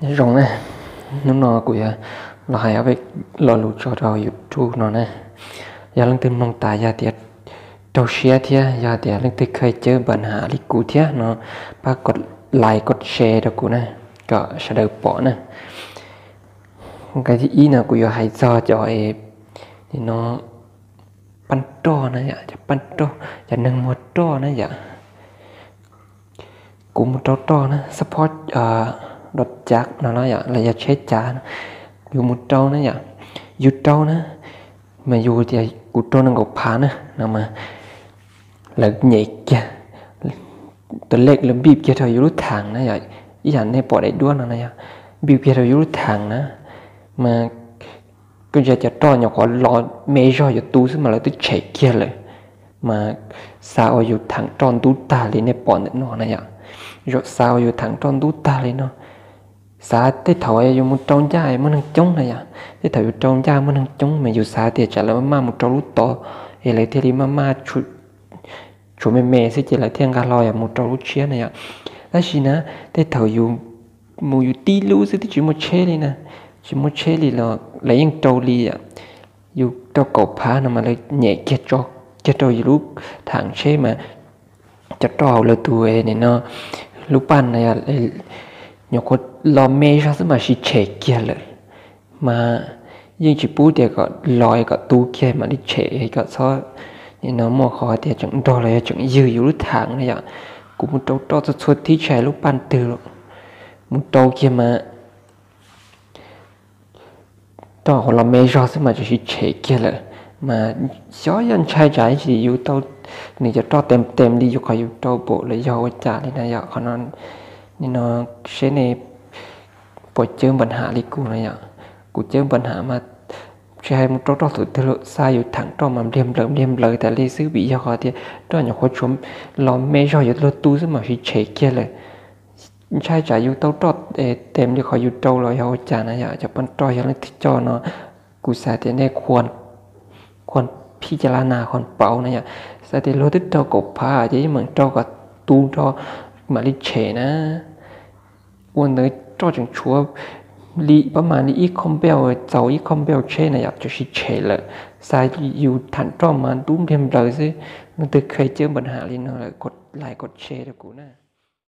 Nyob zoo na, hnub no kuv yuav los hais ob peb lo lus tso rau YouTube no na. Yog leej twg mloog tas yog tias raug siab thiab yog tias leej twg kheev cawb npa nham li kuv thiab no, pab kov like kov share rau kuv na, kom sawv daws pom na. Nqe thib ib no kuv yuav hais txog cov, no, paj roj na yom, cov paj roj, cov neeg muag roj na yom. Kuv mus rau roj na, xab phob dov cav no los yog tsheb cav, yus mus rau na yom, yus rau na, mas yus tias kuv rau nees nkaum phav na no mas lawv nyem kiag, tus lej lawv npij kiag rau yus lub theem na yom, ib yam nej pom daim duab no na yom, npij kiag rau yus lub theem na, mas koj ntsia cov roj nyuam qhuav los me zog yuav tu xwb mas lawv twb tshem kiag lawm. Mas xav ua yus theem roj ntub tag li nej pom ntawm no na yom, zaum xav ua yus theem roj ntub tag li no, xav tej thaum yus mus rau ncaj muaj neeg coob na yom, tej thaum yus rau ncaj muaj neeg coob mas yus xav tias tsam lawv maj maj mus rau lub tod es lawv thiaj li maj maj tshuav me me xwb ces lawv thiaj nqa hlo mus rau lub tshiab na yom. Tab sis na, tej thaum yus mus yus tib lub xwb twb tsis muaj tsheb li na, tsis muaj tsheb li los lawv yeej rau li yom. Yus rau kaum phav no mas lawv nyem kiag tso kiag rau yus lub theem tsheb mas cov roj hauv lawv tus, no, lub paj na, nyuam qhuav los me zog xwb mas siv tshem kiag lawm. Mas yeej tsis pub tias kom los kom tu kiag mam li tshem kom txhob, no, muaj qhov tias tseem nrog los yog tseem ywg yus lub theem na yom. Kuv mus rau roj txhua txhua thib tsis hais lub paj twg los mus rau kiag mas roj qhuav los me zog xwb mas tseem siv tshem kiag lawm. Mas xyov yog ntshai tsam ib ntsis yus tau nws cov roj tes tes li yus qhov yus rau pom los yog ua cas li na yom. Qhov no, no, seb nej puas cawb npa nham li kuv no yom. Kuv cawb npa nham mas tsis hais mus rau roj thaum twg los xa yus theem roj mas npliag nplaws npliag nplaws tas li xwb vim yog qhov tias roj nyuam qhuav tshuav los me zog yuav luag tu xwb mas siv tshem kiag lawm. Ntshai tsam yus tau roj tes li qhov yus rau los yog ua cas na yom. Cov paj roj yog leej twg coj no, kuv xav tias nej khuam phij cas laj nas khuam pauv na yom. Xav tias luag twb rau kaum phav ces yeej meem rau kom tu rau mam li tshem na. Ua ntawd roj tseem tshuav li pab mas li ib khob npej, txaus ib khob npej tsheb na yom, tseem siv tshem lawm. Xa yus theem roj mas ntub npliag nplaws xwb. Leej twg kheev cawb npa nham li no lawm, like kov share rau kuv na.